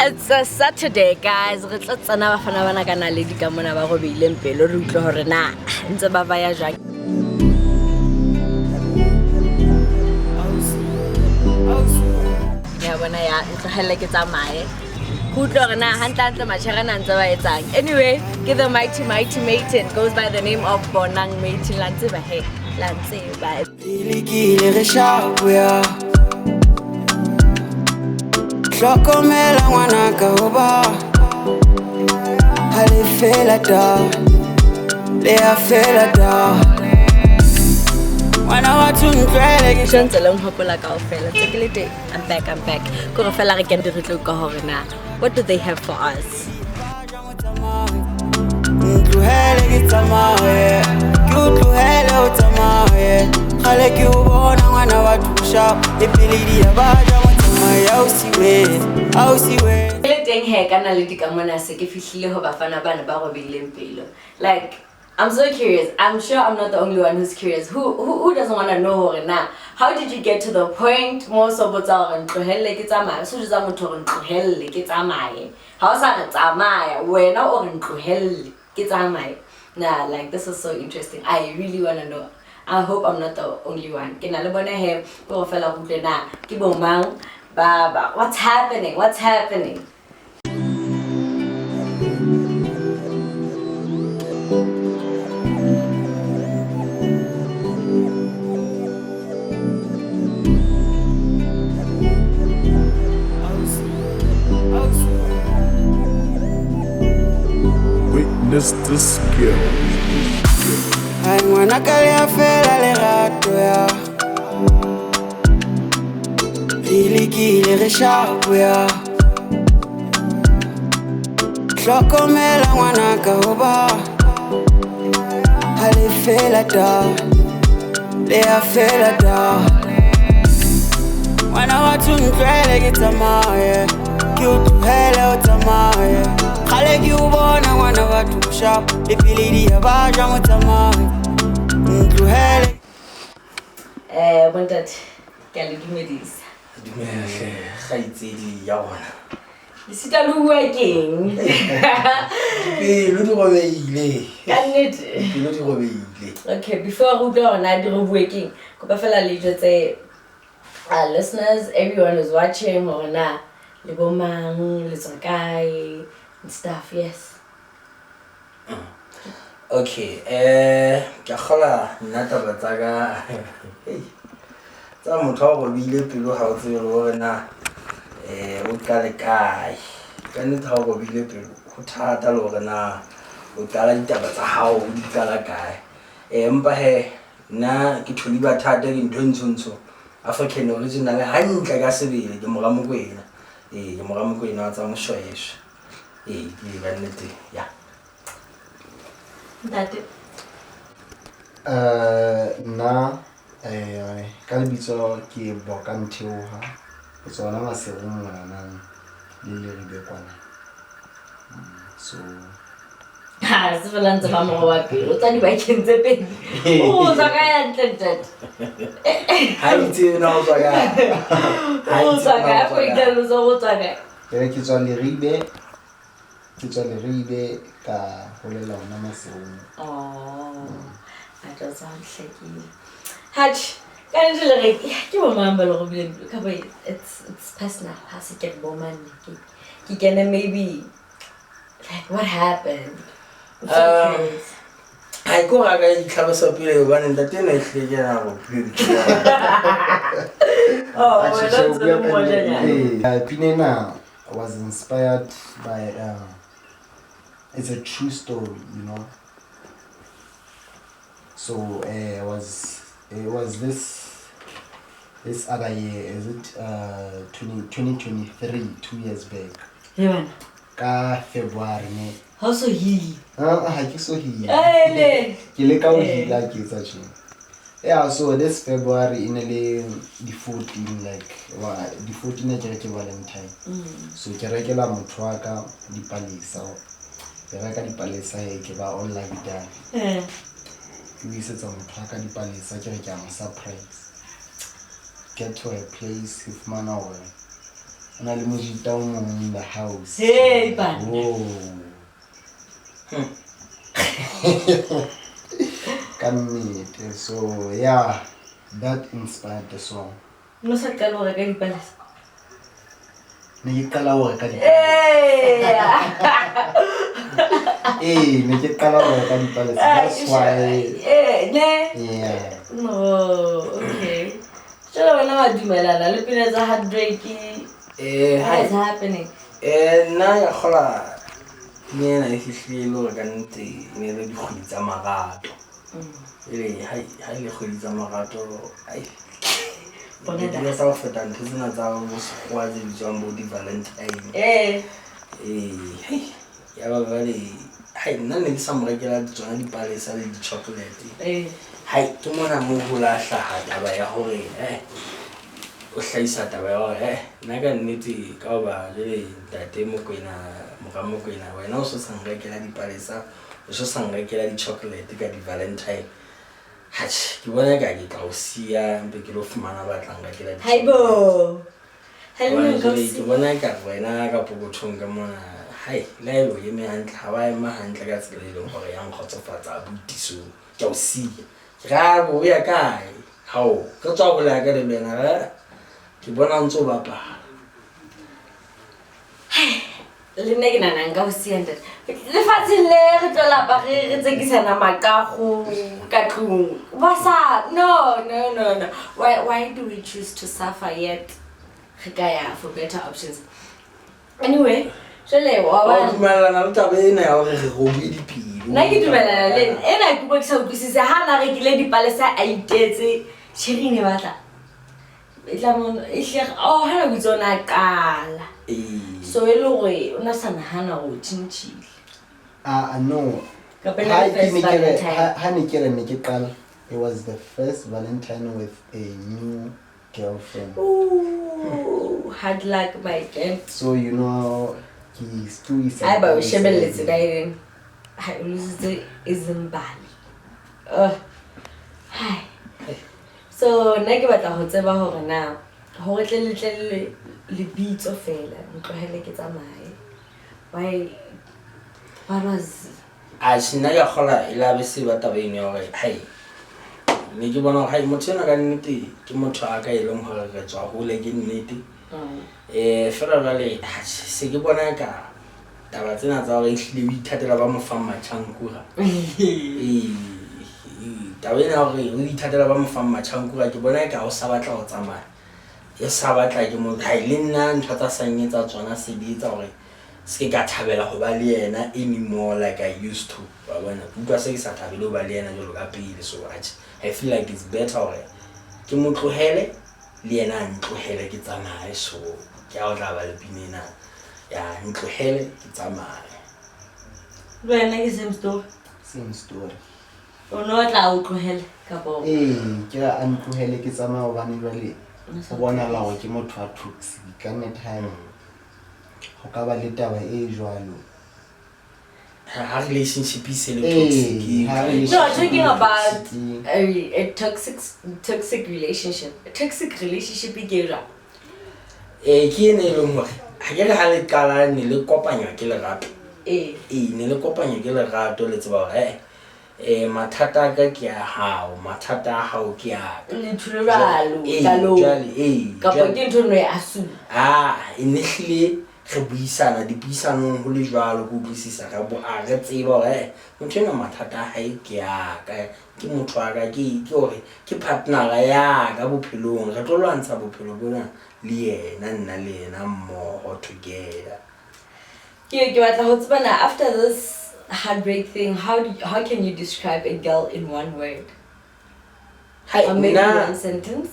It's a Saturday, guys. Re tlo tsena bafana bana ka naledi ka mona ba robeileng pelo re utlwe hore na ntse ba baya jwang. Ya bona ya ntlohelle ke tsamaye. Ho utlwe hore na hantlehantle matjhere ana ntse ba etsang. Anyway, ke the mighty mighty maiden goes by the name of Bonang Maiden. La ntseba he, la ntseba. Lekile re shapo ya hlokomela ngwanaka hoba ha le fela ta le ya fela ta ngwana wa ntlohele ke Ke ntse le nhopola kaofela. Ntse ke le teng. I'm back, I'm back. Ke hore fela re kene re tlo utlwa hore na what do they have for us? Ntlohele ke tsamaye ke o tlohele o tsamaye kgale ke o bona ngwana wa thusha le pele di ya ba ja motsamaye ausiwe ausiwe Ke le teng he ka naledi ka mona se ke fihlile ho bafana bana ba robeileng pelo. Like I'm so curious. I'm sure I'm not the only one who's curious. Who doesn't want to know hore na how did you get to the point mo so botsa hore ntlohelle ke tsamaye? So jwetsa motho hore ntlohelle ke tsamaye. Ha o sa re tsamaya, wena o re ntlohelle ke tsamaye. Nah, like this is so interesting. I really want to know. I hope I'm not the only one. Ke na le bona he ke go fela go utlwe na ke bo mang ba ba what's happening? What's happening? Witness the skill. Ai ngwanaka le ya fela lerato ya re lekile re shapo ya hlokomela ngwanaka hoba ha le fela ta le ya fela ta ngwana wa ntlohele ke tsamaye ke o tlohele o tsamaye kgale ke o bona ngwana wa thusha le pele di ya ba ja motsamaye ntlohele. Bontate, ke a le dumedisa. Dumela hle kgaitsedi ya rona. Le sita le ho bua keng? Pelo di robehile. Ka nnete. Pelo di robehile. Okay, before re utlwa hore na di re bue keng, kopa fela le jwetse our listeners, everyone who's watching hore na le bo mang, le tswa kae and stuff, yes. Okay, ke a kgola nna taba tsa ka. Hey, tsa motho wa robehile pelo ha o tsebe le hore na o qale kae. Ka nnete ha o robehile pelo ho thata le hore na o qala ditaba tsa hao o di qala kae. Empa he nna ke Tholi Bathata, ke ntho e ntshontsho African original hantle ka sebele, ke mora Mokwena. Ke mora Mokwena wa tsa Moshweshwe. Ke ka nnete ya. Ntate. Nna ka lebitso ke Boka Ntheoha, ke tswa hona Maseru monana le Leribe kwana. So ha se fela ntse ba mo wa pele, o tswa dibakeng tse pedi. O tswa kae hantle ntate? Ha itse na o tswa kae? O tswa kae? Ko itlhalosa o tswa kae? Ke tswa Leribe. Ke tswa Leribe ka holela hona Maseru. Oh. A tla tswa hlekile. Hatjhe, ka nnete le re ke bo mang ba le robileng pelo? Ka bo it's personal. Ha se ke re bo mang ne ke kene maybe like what happened? I'm so curious. Ha ke o raka ditlhaloso pele hobane ntate ena e hlile ke yena a robileng pelo. Oh, Atjhe, wena tjhe, o o ntse o le bua ka mojanyana. nnete. Pina ena was inspired by it's a true story, you know. So it was this other year, is it 2023, 2 years back. Yeah. Ka February ne. How so heal? Ha ke so heal. Ele. Ke le ka ho heal ke etsa tje. Yeah, so this February in le di 14, like wa di 14 ke re ke Valentine. So ke rekela motho wa ka dipalesa. Ke reka dipalesa he ke ba online done. Ke buisetsa motho wa ka dipalesa ke re ke a mo surprise. Get to a place ke fumana hore O na le mojita o mong in the house. Hey, banna. Oh. Ka nnete. So yeah, that inspired the song. No sa qala ho reka dipalesa. Ne ke qala ho reka dipalesa. Ee. Ee, ne ke qala ho reka dipalesa. That's why. Eh, ne. Yeah. No, okay. Jwale wena wa dumelana le pina tsa heartbreak. Eh, What is hai. happening? Nna ya kgola pina ena e fihlile e le hore ka nnete e ne le dikgwedi tsa marato. Ele ha e le kgwedi tsa marato, ai. Bona Di da. tsa ho feta ntho tsena tsa bo sekgowa tse bitswang bo di-valentine. Eh. Ee, hei, ya ba jwale, hai, nna ne ke sa mo rekela tsona dipalesa le di-chocolate. Eh. Hai, ke mona moo ho la hlaha taba ya hore, o hlahisa taba ya hore, nna ka nnete ka hoba jwale ntate Mokoena, mora Mokoena, wena o so sa nrekela dipalesa, o so sa nrekela di-chocolate ka di-valentine. Atjhe, ke bona eka ke tla o siya mpe ke lo fumana ba tla nrekela di-chocolate. Haibo. Hello, Hobane jwale Nkosi. ke bona eka wena ka pokothong ka mona, hai, le ha ebe o eme hantle, ha wa ema hantle ka tsela e leng hore ya nkgotsofatsa abuti, so ke a o siya. Ke ra bo o ya kae? Hao, re tswa hole ya ka le wena, re ke bona o ntso bapala. Le nna ke nahana nka o siya ntate. Lefatsheng le re tlo lapa re tsekisana maqakgo ka tlung. Ba sa, no, no, no, no. Why do we choose to suffer yet re ka ya for better options? Anyway, jwale wa Wa bona. dumellana le taba ena ya hore re robuwe dipelo. Nna ke dumellana le ena. Ena ke utlwa ke sa utlwisise ha na rekile dipalesa a itetse, tjheri ne batla. E tla mo e hle, oh, ha nako itse o na qala. Ee. So e le hore o na sa nahana hore o tjhentjhile. Ah, no. Kapa e Ha le ke first ne ke re, Valentine. ha ne ke re ne ke qala, it was the first Valentine with a new girlfriend. Ooh, hard luck, my friend. So you know, ke still is Haeba o shebelletse ka eng, ha o lositse Izimbali. Ugh. Hai. So nna ke batla ho tseba hore na hore tle le tle le lebitso fela ntlohele ke tsamaye. Why, what was Atjhe, nna ke a kgolwa e la be se ba taba eno ya hore, hai, ne ke bona hore, hai, motho enwa ka nnete ke motho a ka e leng hore re tswa hole ke nnete. Feela jwale, atjhe, se ke bona ka taba tsena tsa hore ehlile o ithatela ba mo fang matjhankura. Ee, taba ena ya hore o ithatela ba mo fang matjhankura, ke bona eka ha o sa batla ho tsamaya. E sa batla ke motho, hai, le nna ntho tsa sang etsa tsona se di etsa hore se ke ka thabela ho ba le yena anymore like I used to. Wa bona, ke utlwa se ke sa thabele ho ba le yena jwalo ka pele. So atjhe, I feel like it's better hore ke mo tlohele le yena a ntlohele ke tsamaye. So ke ha o tla ba le pina ena ya ntlohele ke tsamaye. Le wena ke same story? Same story. O no tla o tlohele kapa Ee, ke re a ntlohele ke tsamaye hobane jwale ho bonahala hore ke motho wa toxic. Ka nnete ha ho ka ba le taba e jwalo. Ha relationship e se le Ee, toxic. ha No, talking about toxic. a toxic relationship. A toxic relationship e ke jwang? Ke ena e leng hore ha ke re ha le qala ne le kopanywa ke lerato. Ee. Ee, ne le kopanywa ke lerato, le tseba hore, mathata a ka ke a hao, mathata a hao ke a ka. Le thule jwalo, Ee, qalong. jwale, ee, Kapa jwale. ke ntho e nngwe e assume. Ah, e ne hlile re buisana, dipuisanong ho le jwalo, ke utlwisisa, re bo, a re tseba hore, motho enwa mathata a hae ke a ka, ke motho wa ka, ke hore ke partner-a ya ka bophelong, re tlo lwantsha bophelo bona le yena, nna le yena mmoho together. Ke batla ho tseba na, after this heartbreak thing, how can you describe a girl in one word? Hai, Or maybe nna one sentence?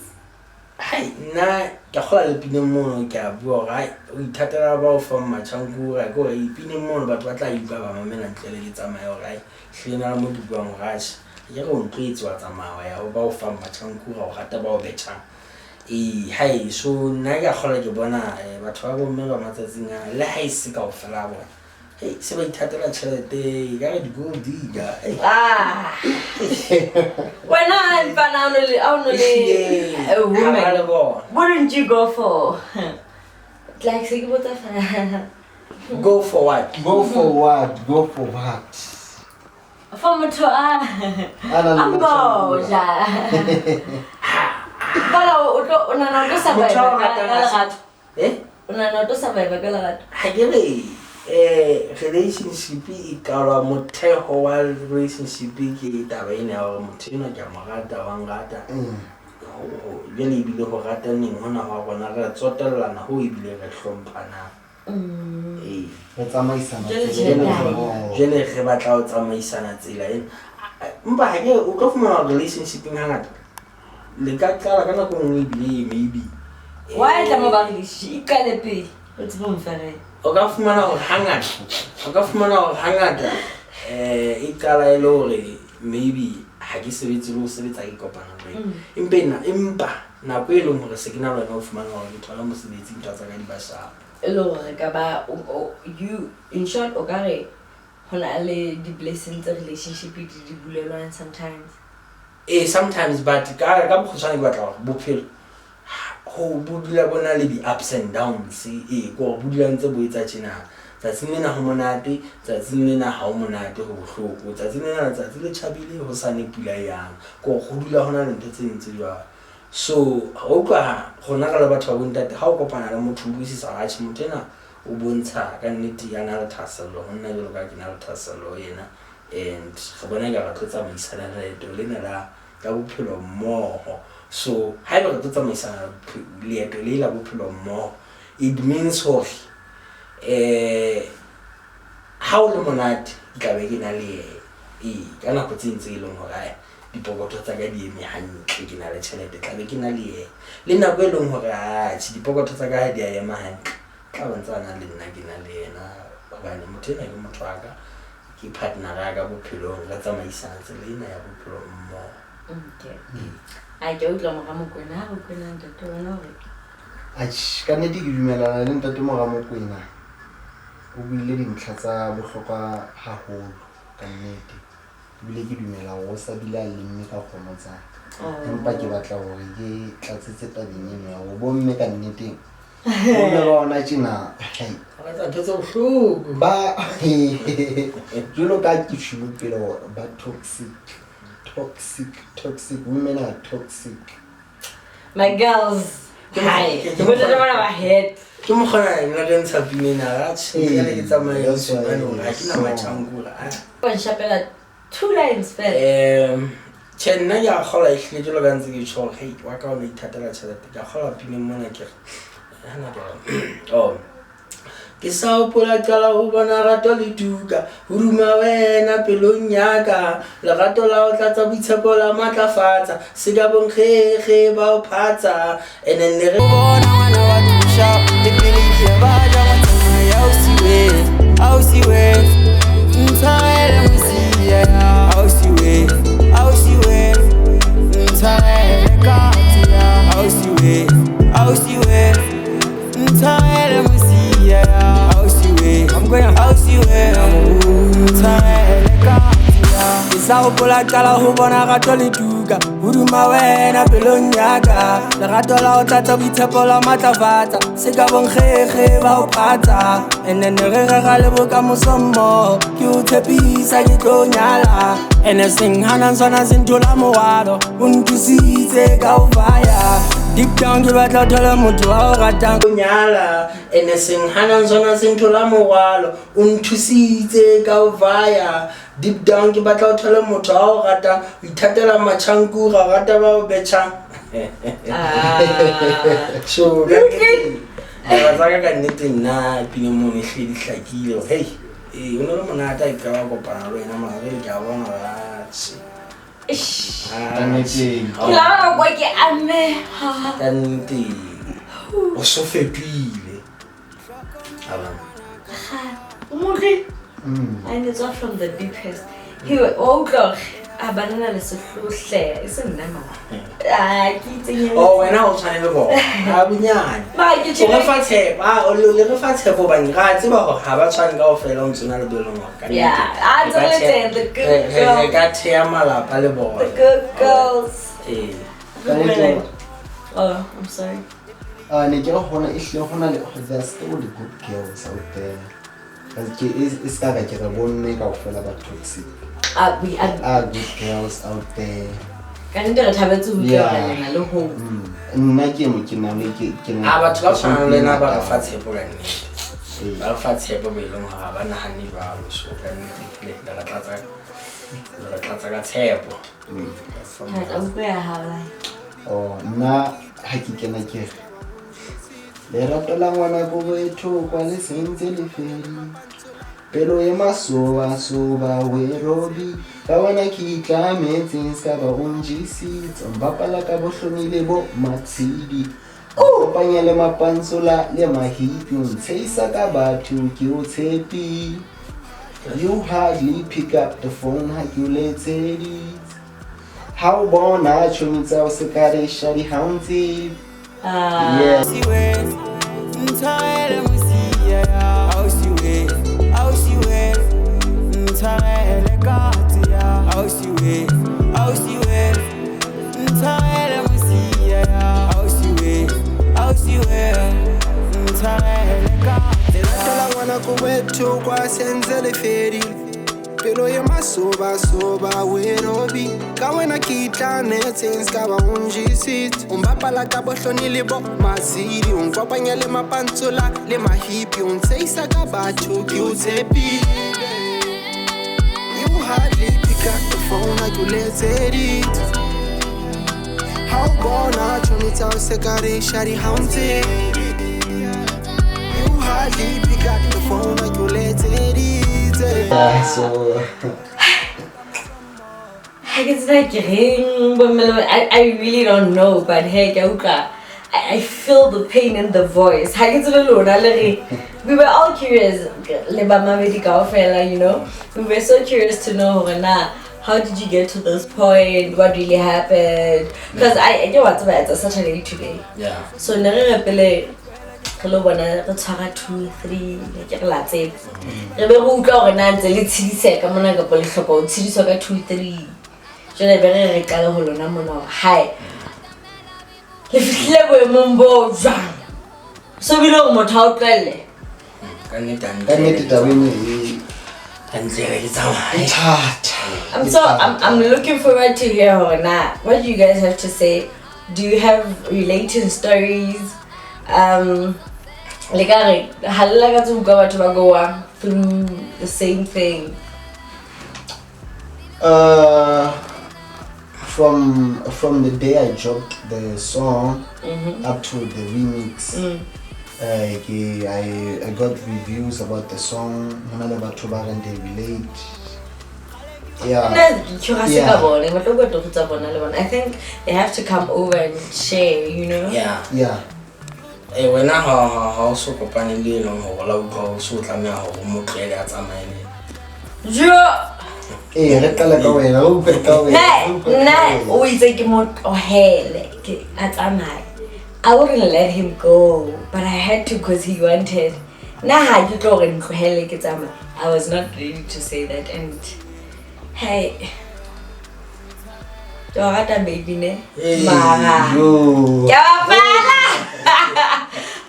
Hai, nna ke kgola le pineng mono, ke a bua hore, hai, o ithatela ba o fang matjhankura, ke hore ipineng mono batho ba tla utlwa ba mamela ntle le ke tsamaye hore, hai, hlile na le mo ke buang hore, atjhe, ke re o ntlwetse wa tsamaya wa ya ho ba o fang matjhankura, o rata ba o betjhang. Ee, hai, so nna ke a kgola ke bona, batho ba bomme ba matsatsing ana, le ha e se kaofela ha bona, hei, se ba ithatela tjhelete, e ka re di-gold digger, hei. Ah. Wena, mfana, ha o no le Ehlile, a woman. ha ba le bona. Wouldn't you go for Like se ke botsa fa. Go for what? Go for what? Go for what? For motho a A nang a le moja. Fela o tlo o nahana o tlo survive Motho a o ka ratang ka a se- lerato. Eh? O nahana o tlo survive ka lerato. Ha ke re relationship e kalwa motheo wa relationship ke taba ena ya hore motho enwa ke a mo rata wa nrata. Jwale ebile ho rataneng hona hwa rona re a tsotellana ho ebile re hlomphanang. Ee. Re tsamaisana Jwale tsela ena tjhelete. mmoho. Jwale re batla ho tsamaisana tsela ena. Empa ha ke o tlo fumana hore relationshipeng hangata le ka qala ka nako e nngwe ebile maybe Why tla mo ba relationship e qale pele o tsebe ho mferela. O ka fumana hore hangata o ka fumana hore hangata e qala e le hore maybe ha ke sebetse le ho sebetsa ke kopana le wena. Empa ena empa nako e leng hore se ke na le wena o fumana hore ke thola mosebetsi ntho tsa ka di ba sharp. E le hore re ka ba you in short o ka re ho na le di-blessing tse relationship di di bulelwang sometimes. Eh sometimes but ka bokgutshwane ke batla hore bophelo ho bo dula bo na le di-ups and downs ee ke hore bo dula ntse bo etsa tjena. Tsatsing lena ho monate, tsatsing lena ha ho monate ho bohloko, tsatsing lena letsatsi le tjhabile hosane pula e yana. Ke hore ho dula ho na le ntho tse ding tse jwalo. So ha o utlwa rona re le batho ba bontate ha o kopana le motho o utlwisisa hore atjhe motho enwa o bontsha ka nnete a na le thahasello ho nna jwalo ka ha ke na le thahasello ho yena and re bona eka re tlo tsamaisana leeto lena la la bophelo mmoho. So haeba re tlo tsamaisana leeto le la bophelo mmoho it means hore ha o le monate ke tla be ke na le yena. Ee ka nako tse ding tse e leng hore ae dipokotho tsa ka di eme hantle ke na le tjhelete tla be ke na le yena. Le nako e leng hore atjhe dipokotho tsa ka ha di a ema hantle tla ba ntse a na le nna ke na le yena hobane motho enwa ke motho wa ka ke partner ya ka bophelong re tsamaisana tsela ena ya bophelo mmoho. Okay. A ke utlwa mora Mokoena ha Mokoena ntate wena hore Atjhe, ka nnete ke dumellana le ntate mora Mokoena. O buile dintlha tsa bohlokwa haholo ka nnete. Ebile ke dumela hore o sa bile a lemme ka kgomo tsa ka. Empa ke batla hore ke tlatsetse tabeng eno ya hore bomme ka nneteng bomme ba hona tjena hei, Ba etsa ntho tse bohloko. ba jwalo ka ke tjhilo pele hore ba toxic toxic toxic women are toxic. My girls. Ke Hi. ke Botate bona ba head. Ke mokgona nna re ntsha pina ena atjhe Ee, jwale ke tsamaye that's why hobane hore ha ke na so- matjhankula. Wa nshapela two lines fela. Tjhe nna ke a kgolwa ehlile jwalo ka ntse ke tjho hore hei wa ka o no ithatela tjhelete ke a kgolwa pineng mona ke re hana ke re oh ke sa hopola qala ho bona rato le tuka ho duma wena pelong ya ka lerato la ho tlatsa boitshepo la matlafatsa se ka bonkgekge ba o phatsa and then ne re Bona ngwana wa thusha le pele di a ba ja motsamaya ausi we ausi we ntshwarele mosia ausi we ausi we ntshwarele ka tsela ausi we ausi we ntshwarele mosia ausi we ausi we ntshwarele ka tsela. Ke sa hopola qala ho bona rato le tuka ho duma wena pelong ya ka lerato la ho tlatsa boitshepo la matlafatsa se ka bonkgekge ba o phatsa ene ne re rera le bokamoso mmoho ke o tshepisa ke tlo nyala ene seng hanang sona se nthola morwalo o nthusitse ka ho vaya deep down ke batla ho thola motho wa o ratang o nyala ene seng hanang sona se nthola morwalo o nthusitse ka ho vaya deep down ke batla ho thola motho a o ratang o ithatela matjhankura o rata ba o betjhang. Ah. So ka nnete, taba tsa ka ka nnete nna pineng mono ehlile di hlakile hore hei ee o ne le monate ha ke qala ho kopana le wena mara jwale ke a bona hore atjhe. Eish. Ka nnete. Ke la bona kwa ke ameha. Ka nnete o so fetohile. A bona. O motle. And it's all from the deepest. He o utlwa hore a banana le sehlohleha e se nna mara. Ah, ke itsenyeletse. Oh wena o tshwane le bona. Ha bonyane. Mara ke O re tjhebe. fa tshepo, ah, o le re fa tshepo hobane re a tseba hore ha ba tshwane kaofela o ntso na le bo e leng hore ka nnete Yeah, a re ka tsweletse, thea- the good re girls. ka thea malapa le bona. The good girls. Ee. Ka nnete Oh, I'm sorry. Ne ke re hona ehlile hona le, there are still the good girls out there. Ke e ska ka ke re bomme kaofela ba toxic. We are Are good girls out there. Ka nnete re thabetse ho utlwa hore le na le hope. Nna ke mo ke na le ke na. A batho ba tshwanang le nna ba re fa tshepo ka nnete. Ee. Ba re fa tshepo bo e leng hore ha ba nahane jwalo, so ka nnete le re tlatsa, le re tlatsa ka tshepo. Thata, utlwe ya hao, like. Oh, nna ha ke kena ke re lerato la ngwana ko bothokwa le sentse le fedile. Pelo e masobasoba we robi, ka wena ke itlametse ska ba o njisitse. Mbapala ka bohloni le bo matshidi. O kopanya le mapantsola le mahipi, o ntsheisa ka batho ke o tshepile. You hardly pick up the phone ha ke o letseditse. Ha o bona tjhomi tsa o se ka re shadi ha o ntsebe. Yeah. Ntshwarele mosia ya ausi we, ausi we, ntshwarele katse ya ausi we, ausi we, ntshwarele mosia ya ausi we, ausi we, ntshwarele katse. Lerato la ngwana ko bothokwa sentse le fedile. Pelo e masobasoba we robi, ka wena ke itlanetse ska ba o njisitse. O mbapala ka bohloni le bo masidi, o nkopanya le mapantsola le mahipi, o ntsheisa ka batho ke o tshepile. You hardly pick up the phone ha ke o letseditse. Ha o bona tjhomi tsa o se ka re shadi ha o ntsebe. You hardly pick up the phone ha ke o letseditse. Yeah, so I guess like I really don't know, but hey, ke a utlwa. I feel the pain in the voice. Ha ke tsebe lona le re, we were all curious, le ba mamedi kaofela, you know. We were so curious to know hore na, how did you get to this point? What really happened? Because I know what's about, it's a Saturday today. Yeah. So ne re re pele re lo bona re tshwara 2 3 ne ke re la tseba. Re be re utlwa hore na ntse le tshediseka mona kapa le hloka ho tshediswa ka 2 3. Jwale be re re qale ho lona mona hore hae, le fihlile boemong bo jwang? So bile hore motho ha o tlohelle. Ka nnete hantle. Ka nnete taba eno e Hantle re ke tsamaye. E thata. I'm looking forward to hear hore na what do you guys have to say? Do you have relating stories? Le ka re ha le lakatse ho utlwa batho ba goa through the same thing? From the day I dropped the song up to the remix, I got reviews about the song. Hona le batho ba reng they relate. Yeah. Nna ke curious Yeah. ka bone, ba tlo bua toro tsa bona le bona. I think they have to come over and share, you know? Yeah. Yeah. Wena ha o so kopane le e leng hore la utlwa o so tlameha hore o mo tlohele a tsamaye le yena. Jo! Re qala ka wena, re utlwe ka wena, Hey, re utlwe ka nna wena. o itse ke mo tlohele, ke a tsamaye. I wouldn't let him go, but I had to because he wanted. Nna ha ke tlo hore ntlohele ke tsamaye. I was not ready to say that, and hey, ke wa rata baby ne? Hey, Mara. yo. Ke a bapala.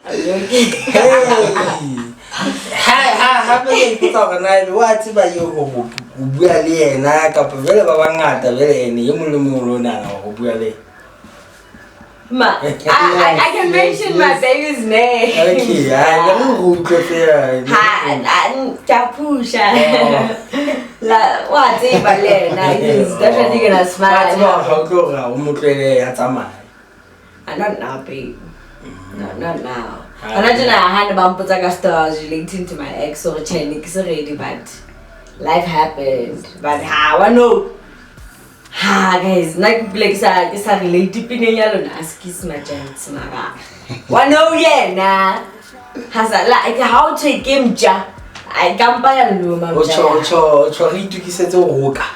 I'm joking. Hey. Ha, ha, hape ke ipotsa hore na ebe wa tseba eo hore o bua le yena kapa jwale ba bangata jwale ene e mong le mong o lo nahana hore o bua le yena. Ma, I can mention my baby's name. Okay, ha, le re utlwe feela. Ha, ke a pusha. Oh. La, wa tseba le yena, he's definitely gonna smile. Wa tseba hore ha o tlo hore o mo tlohele a tsamaye. Not now, babe. No, not now. Hona tjena ha ne ba mpotsa ka story, I was relating to my ex hore tjhe, ne ke se ready, but life happened. But ha, wa no. Ha, guys, nna ke ipule ke sa relate pineng ya lona, askies my gents, mara. Wa no yena. Ha sa, la, ke ha o thwe ke mtja, ai, ka mpa ya loma O mtja tjho, ya. o tjho, o tjho re itokisetse ho roka.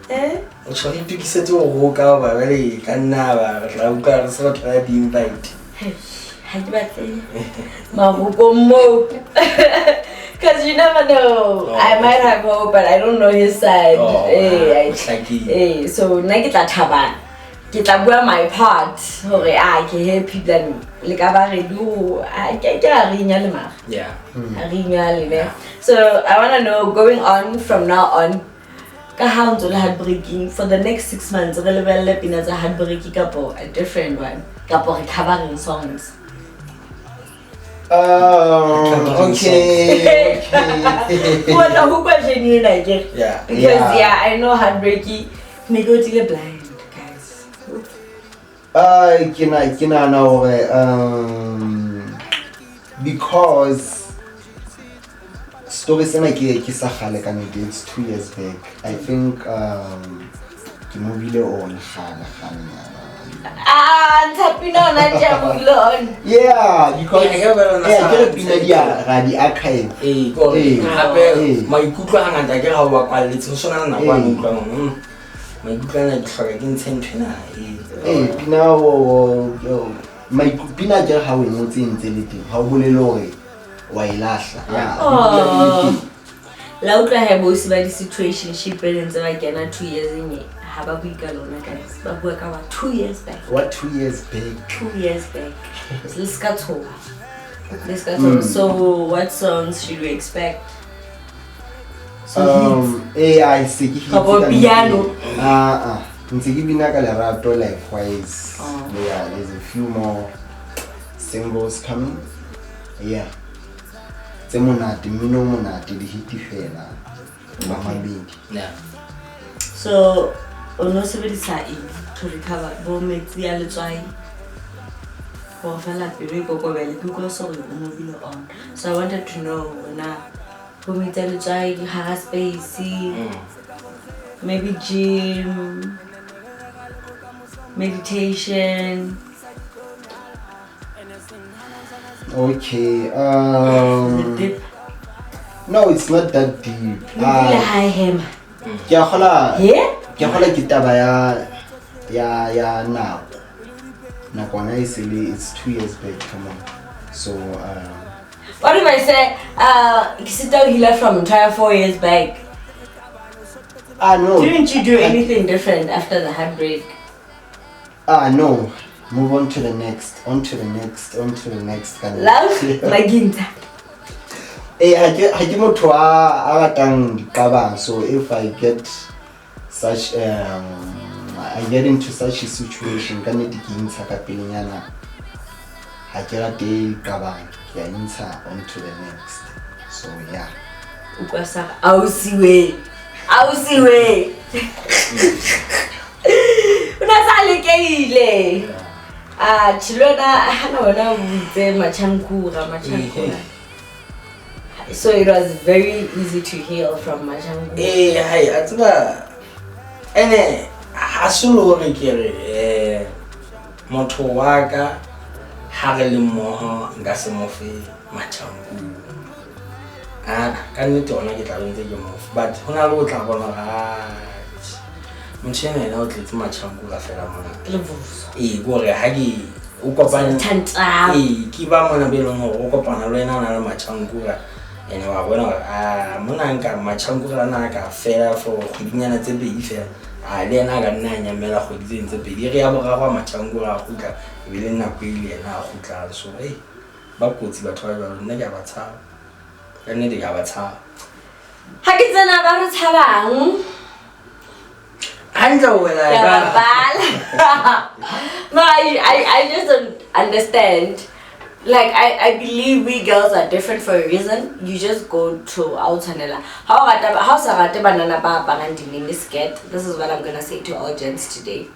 Eh? O tjho re itokisetse ho roka hoba jwale ka nna ba re tla utlwa re se re thola di-invite. Hei, ha ke batle maroko moo. Because you never know. Oh. I might have hope, but I don't know his side. Oh, hlakile. So nna ke tla thaba. Ke tla bua my part hore a ke happy then le ka ba ready ho ke a re inyale mara. Yeah. A re inyale ne. So I want to know going on from now on ka ha o ntso le heartbreaking for the next 6 months re lebelle pina tsa heartbreaking kapo a different one kapo re covering songs. Okay, okay. What the who question you like it? Yeah. Because Yeah. yeah, I know heartbreaking ne ke otile blind, guys. Ke nahana hore because story sena ke sa kgale ka nnete, it's 2 years back. I think ke movile on kgale kgalenyana. Ah, ntsha pina ona ntse a movile on. Yeah, because Yeah, ke bona yeah, ke re sa- pina di a ra di archive. Ee, ke hore Ee. hape Ee. maikutlo hangata ke ha o ba kwalletse ho sona le nako Ee. a utlwang maikutlo ana ke hloka ke ntshe nthwena ee. Ee, pina pina ke ha o e ngotse e ntse le teng, ha o bolele hore wa e lahla. Yeah, di dula di le Oh. teng. La utlwa he bosi ba di-situationship e ntse ba kena 2 years e ha ba bue ka lona guys. Ba bua ka wa 2 years back. What 2 years back? 2 years back. Le ska tshoha. Le ska tshoha. So what songs should we expect? So hits. I se ke hits Kapa ka nnete. piano. Ah, ah. Ntse ke bina ka lerato likewise. Oh. Yeah, there's a few more singles coming. Yeah. Tse monate, mmino o monate, di-hit fela. Ba mabedi. Yeah. So o no sebedisa eng to recover bo metsi a letswai gore fela pelo e kokobele ke utlwa se gore o movile on. So I wanted to know na bo metsi a letswai hara space, maybe gym, meditation. Okay. The deep. No, it's not that deep. Le high hammer. Ke a kgola. He? Ke kgola ke taba ya nako. Nakwana e sele, it's 2 years back, come on. So what if I say ke sita ho healer from entire 4 years back? Ah no. Didn't you do anything different after the heartbreak? Ah no. Move on to the next, on to the next, on to the next. Love Maginta. Eh, ha ke motho a ratang diqabang, so if I get such I get into such a situation ka nnete ke intsha ka pelenyana. Ha ke rate diqabang, ke a intsha on to the next. So yeah. Utlwa sa ausiwe. Ausiwe. O na sa lekeile. Ah, chilona hana wena o itse machankura. So it was very easy to heal from machankura. Eh, hai, a tseba ene ha se le hore ke re motho wa ka ha re le mmoho nka se mo fe machankura. Ah, ka nnete ona ke tla be ntse ke mo fe, but hona le o tla bona hore motho ena yena o tletse machankura fela mona. Levuso. Ee, ke hore ha ke o kopane Thanta. Ee, ke ba mona be leng hore o kopana le wena o na le machankura. Ene wa bona hore ah mona nka machankura ana a ka fela for kgwedinyana tse pedi fela. Ah le yena a ka nna a nyamela kgwedi tse tse pedi. Re ya boraro a machankura a kgutla, e be le nako e le yena a kgutlang. So ba kotsi batho ba jwalo, nna ke a ba tshaba. Ka nnete ke a ba tshaba. Ha ke tsena ba re tshabang. Hantle wena Ke a ka. bapala. No, I just don't understand. Like I believe we girls are different for a reason. You just go to out-chanela. How sa rate banana ba aparang di-mini skirt? This is what I'm gonna say to all gents today.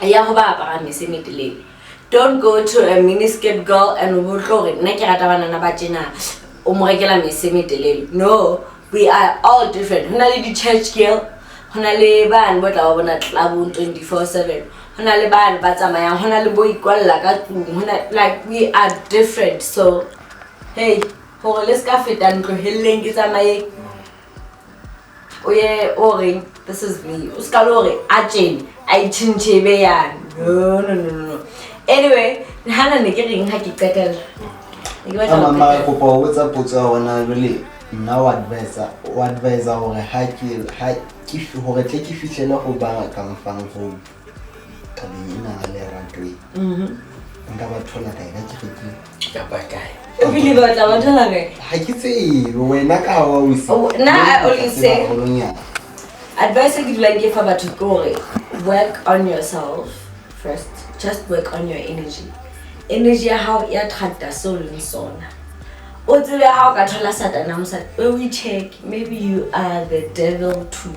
Ya ho ba aparang mese e metelele. Don't go to a mini skirt girl and o tlo re nna ke rata banana ba tjena. O mo rekela mese e metelele. No, we are all different. Ho na le di-church girl, ho na le bane bo tla ba bona club-ong 24/7. Ho na le bane ba tsamayang, ho na le bo ikwalla ka tlung, ho na, like we are different. So hey, hore le ska feta ntlohelleng ke tsamaye. O ye o reng, this is me. O ska lo hore a tjene, a itjhentjhe be yana. No, no, no, no, no. Anyway, hana ne ke reng ha ke qetella. Ne ke batla ho Mama, qetella. kopa ho botsa potso ya hona jwale, nna o advisa hore ha ke hore tle ke fihlele ho ba ka mfang hope. tabeng ena ya lerato e, nka ba thola kae ka kerekeng? Kapa kae? O bile ba tla ba thola kae? Ha ke tsebe wena ka wa o se. Oh, nna I only say- Haholonyana. Advice e ke dulang ke fa batho ke hore work on yourself first. Just work on your energy. Energy ya hao e attracta seo o leng sona. O tsebe ha o ka thola satana mosadi, o e check, maybe you are the devil too.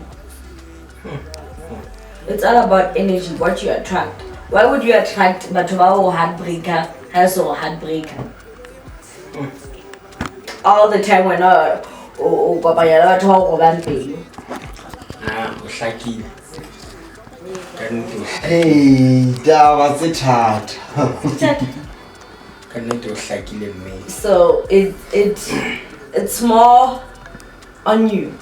It's all about energy, what you attract. Why would you attract batho ba o heartbreaker, ha e se o heartbreaker? All the time wena o kopanya le batho ba o robang pelo. Ah, o hlakile. Ka nnete o Hey, taba tse thata. Ka nnete o hlakile mme. So it's more on you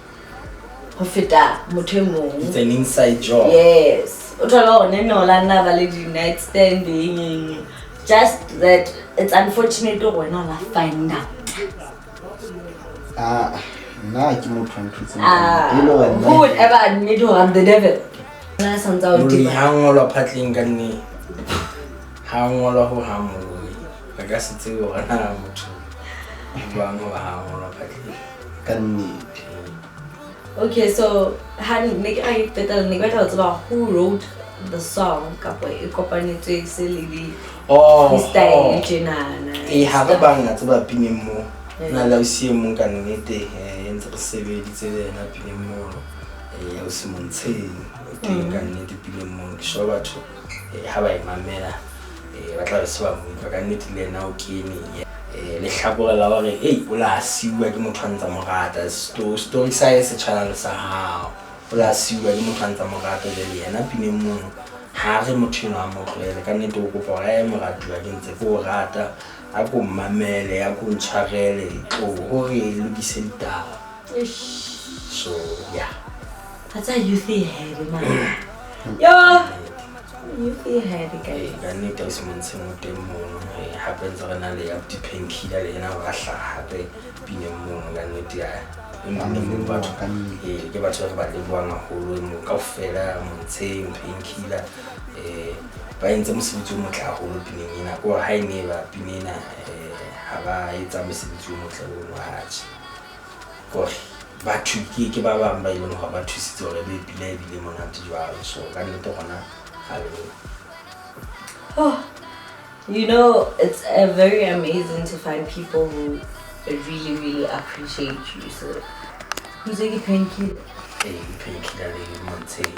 ho feta motho e mong. It's an inside job. Yes. O thola hore neng o la nna ba le di-night stand eng eng. Just that it's unfortunate hore wena o la find out. Ah, nna ke motho wa ntho tse Ah, e le hore nna who would ever admit hore I'm the devil? Nna santsa o Moloi tima. ha ngolwa phatleng ka nnete. Ha ngolwa ho hang moloi. Re ka se tsebe hore na motho o jwang hoba ha ngolwa phatleng. Ka nnete. Okay, so ha ne ke ra ke qetella, ne ke batla ho tseba who wrote the song kapa e kopanetswe se le di Oh, freestyle oh. tjenana. Ee, ha re bang a tseba pineng moo. Ee. Na le ausi e mong ka nnete, ntse re sebeditse le yena pineng mono. Ausi Montsheng o teng ka nnete pineng mono. Ke sure batho ha ba e mamela, ba tla be se ba mo utlwa. Ka nnete le yena o kene. Lehlakore la hore ei o la siuwa ke motho a ntsa mo rata. Story sa hae se tshwana le sa hao. O la siuwa ke motho a ntsa mo rata, jwale yena pineng mono ha re motho enwa a mo tlohele. Ka nnete o kopa hore ae moratuwa ke ntse ke o rata, a ko mmamele, a ko ntshwarele, tlo hore lokise ditaba. Eish. So yeah. That's a youth head, man. Yo, youth head, guys. Ka nnete ausi Montsheng o teng mono. Hape ntse re na le abuti Painkiller le yena wa hlaha hape pineng mono. Ka nnete ya e mong le mong batho Ka nnete. Ke batho ba re ba lebohang haholo mo kaofela, Montsheng, Painkiller, ba entse mosebetsi o motle haholo pineng ena. Ke hore ha e ne ba pina ena, ha ba etsa mosebetsi o motle ono, atjhe. Ke hore batho ke ba bang ba e leng hore ba thusitse hore ebe pina e bile monate jwalo. So ka nnete hona ga leboha. Oh, you know, it's a very amazing to find people who really, really appreciate you. So, who's a Painkiller? Painkiller le Montsheng.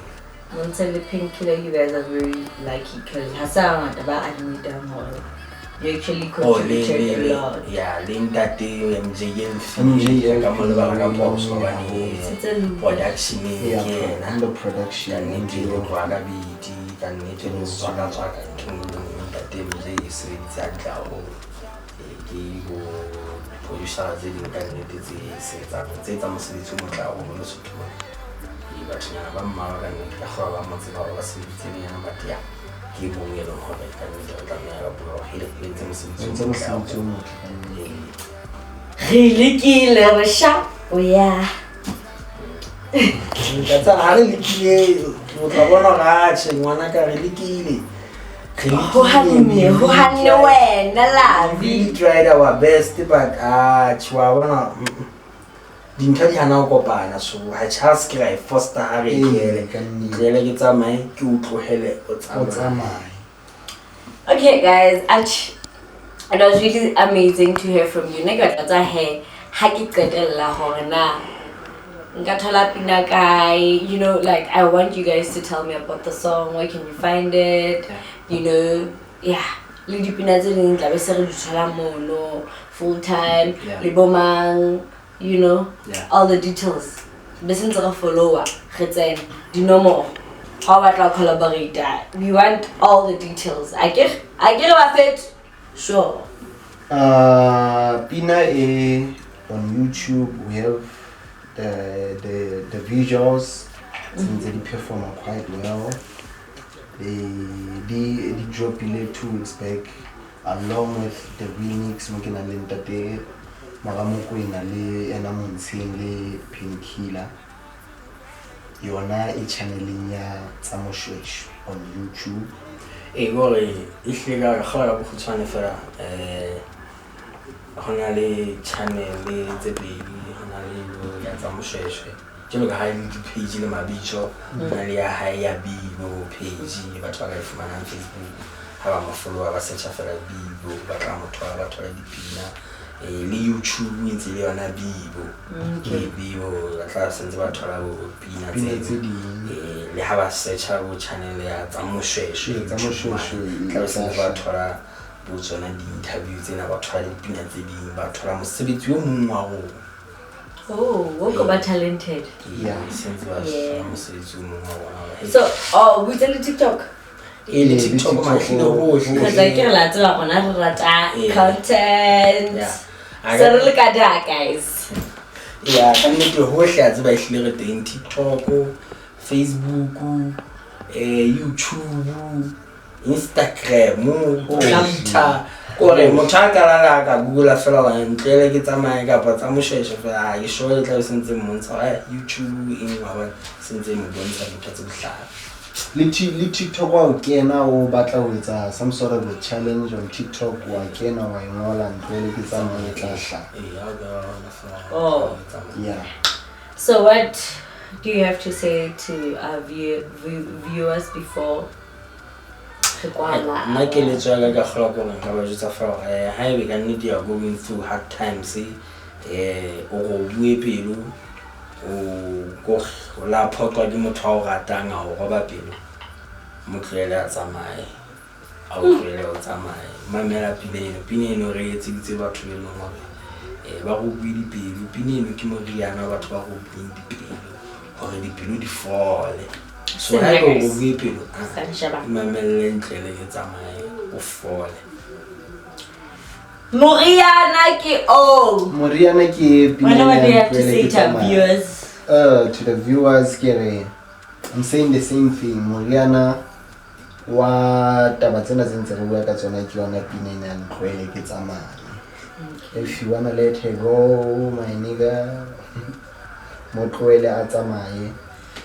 Montsheng le Painkiller, you guys are very lucky because ha se hangata ba admit-ang hore you actually Oh, contributed le, a le, lot. yeah, le ntate MJ Elfi, MJ ka mo lebala ka phoso hobane Setse le utlwa. production Yeah, ke yena. on the production, Ka nnete MJ le tloha ka beat, ka nnete le tswaka-tswaka ntho e nngwe le nngwe, ntate MJ e sebeditse hantle haholo. Ke bo producer tse ding ka nnete tse sebetsang, tse etsang mosebetsi o motle haholo Lesotho mona. Bathonyana ba mmalwa ka nnete ka kgolwa ba mo tseba hore ba sebeditse le yena, but yeah, ke mong e leng hore ka nnete re tlameha ka bua hore hele, o entse mosebetsi o Entse motle mosebetsi o haholo. motle ka nnete. Re lekile re sharp, yeah. Ka tsaya ha re lekile, o tla bona hore atjhe ngwana ka re lekile. Re Ho hanne, ho hanne wena, We Lavi. really tried our best, but atjhe wa bona, dintho di hana ho kopana, so ha tjhe ha se ke ra e foster ha re e Ee, tlohele. ka nnete. Tlohele ke tsamaye, ke o tlohele o O tsamaye. tsamaye. Okay, guys, it was really amazing to hear from you. Ne ke batla tsa he ha ke qetella hore na nka thola pina kae, you know, like I want you guys to tell me about the song, where can you find it, you know, yeah. Le dipina tse ding tla be se re di thola mono full time, Yeah. le bo mang, you know, Yeah. all the details. Be se ntse re follow-a, re tsena dinomoro. Ha o batla ho collaborate, we want all the details. Akere? Akere bafethu? Sure. Pina e on YouTube, we have the visuals since they perform quite well. They dropile 2 weeks back along with the remix mo ke nang le ntate Moramokwena le ena Montsheng le Painkiller. Yona e channeleng ya tsa Moshweshwe. on YouTube. Ee, ke hore ehlile ka kgola ka bokgutshwane fela, ho na le channel tse pedi, ho na le ya tsa Moshweshwe jwalo ka ha e le di-page le mabitso, ho na le ya hae ya Bibo page, batho ba ka e fumanang Facebook ha ba mo followa, ba searcha fela Bibo, ba tla mo thola, ba thola dipina. Le YouTube e ntse le yona Bibo. Bibo ba tla sentse ba thola bo pina Pina tseo. tse ding. Le ha ba searcha bo channel ya tsa Moshweshwe, Ee, tsa Moshweshwe, YouTube, tla be sentse ba thola bo tsona di-interview tsena, ba thola le dipina tse ding, ba thola mosebetsi o mong wa rona. Oh, o ko ba talented. Yeah. Sentse ba thola mosebetsi o mong wa rona hore, So, oh, o itse le TikTok? Ee, le Ee, le TikTok TikTok, mahlile hohle. Because like ke re la tseba rona re rata Ee. content. Yeah. So re le ka da, guys. Ya, ka nnete hohle a tseba ehlile re teng, TikTok, Facebook, YouTube, Instagram, Twitter. Kore motho a ka lala a ka google fela hore ntlele ke tsamaye kapa tsa Moshweshwe fela, ha ke sure e tla be sentse mmontsha hore, YouTube eng, wa bona, sentse e mo bontsha dintho tse bohlale. Le TikTok wa o kena, o batla ho etsa some sort of a challenge on TikTok, wa kena wa e ngola ntlele ke tsamaye, e tla hlaha. Ee, ha o ka wa bona fela, Oh. tsamaya. Yeah. So what do you have to say to our viewers before re kwala? Nna keletso ya ka ka kgolwa ke hore nka ba jwetsa fela hore, haebe ka nnete you are going through hard times, o robue pelo, o la phoqwa ke motho a o ratang, a o roba pelo, mo tlohele a tsamaye, a o tlohele o tsamaye, mamela pina eno. Pina eno re etseditse batho be leng hore, ba robue dipelo. Pina eno ke moriana wa batho ba robueng dipelo, hore dipelo di fole. So Sena, haeba o guys. robue pelo, Sa nsheba. mamelle ntle le ke tsamaye, o fole. Moriana ke o. Moriana ke pina What ya do you have to Ntlwele say ke to our tsamaye. viewers? To the viewers, ke re, I'm saying the same thing. Moriana wa taba tsena tse ntse re bua ka tsona ke yona pina ena ya Ntlwele ke tsamaye. If you wanna let her go, my nigga, mo tlohele a tsamaye.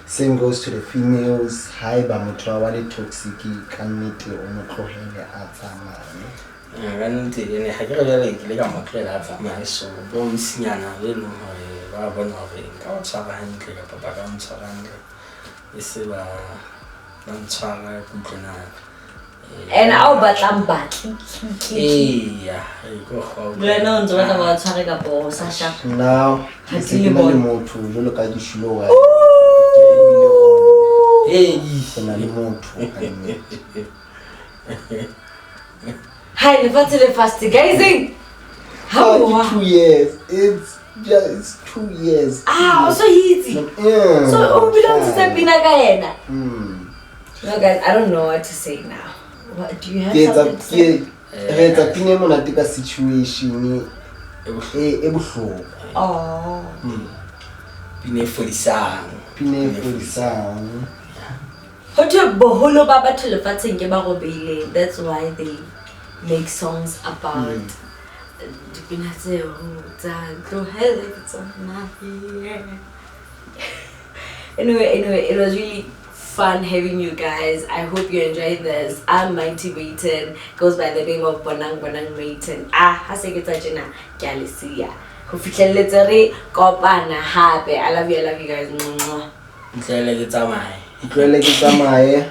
Same goes to the females. Haeba motho wa le toxic, ka nnete o mo tlohele a tsamaye. Ka nnete, ene ha ke re jwale ke ile ka mo tlohela a tsamaye, so bo msinyana be leng hore ba bona hore nka ba tshwara hantle kapa ba ka ntshwara hantle, e se ba ntshwara ke utlwe na, And a o batlang batli. Eya, ke go kgwa Le wena o ntse o batla ba tshware kapa o sa shapa. Now, Ha ke ke se le ke na le bone. motho jwalo ka ke shilo wa ke ebile on Ee. ke na le motho ka nnete. Hi, lefatshe le fast, guys. Ah, How ke 2 years. It's just, it's 2 years. Ah, o so hitse. Mm, So o bile o ntshitse fine. pina ka yena. No guys, I don't know what to say now. What do you have Ke etsa something to say? ke re etsa pina e monate ka situation e bohloko. Oh. Pina e fodisang. Pina e fodisang. Ho thwe boholo ba batho lefatsheng ke ba robehileng. That's why they make songs about dipina tseo tsa tlohele ke tsamaye. Anyway, it was really fun having you guys. I hope you enjoyed this. I'm Mighty Mayton, goes by the name of Bonang Bonang Mayton. Ah, ha se ke tsa tjena, ke a le siya. Ho fihlelletse re kopana hape. I love you, I love you guys. Mwah. Ntlele ke tsamaye. Ntlele ke tsamaye.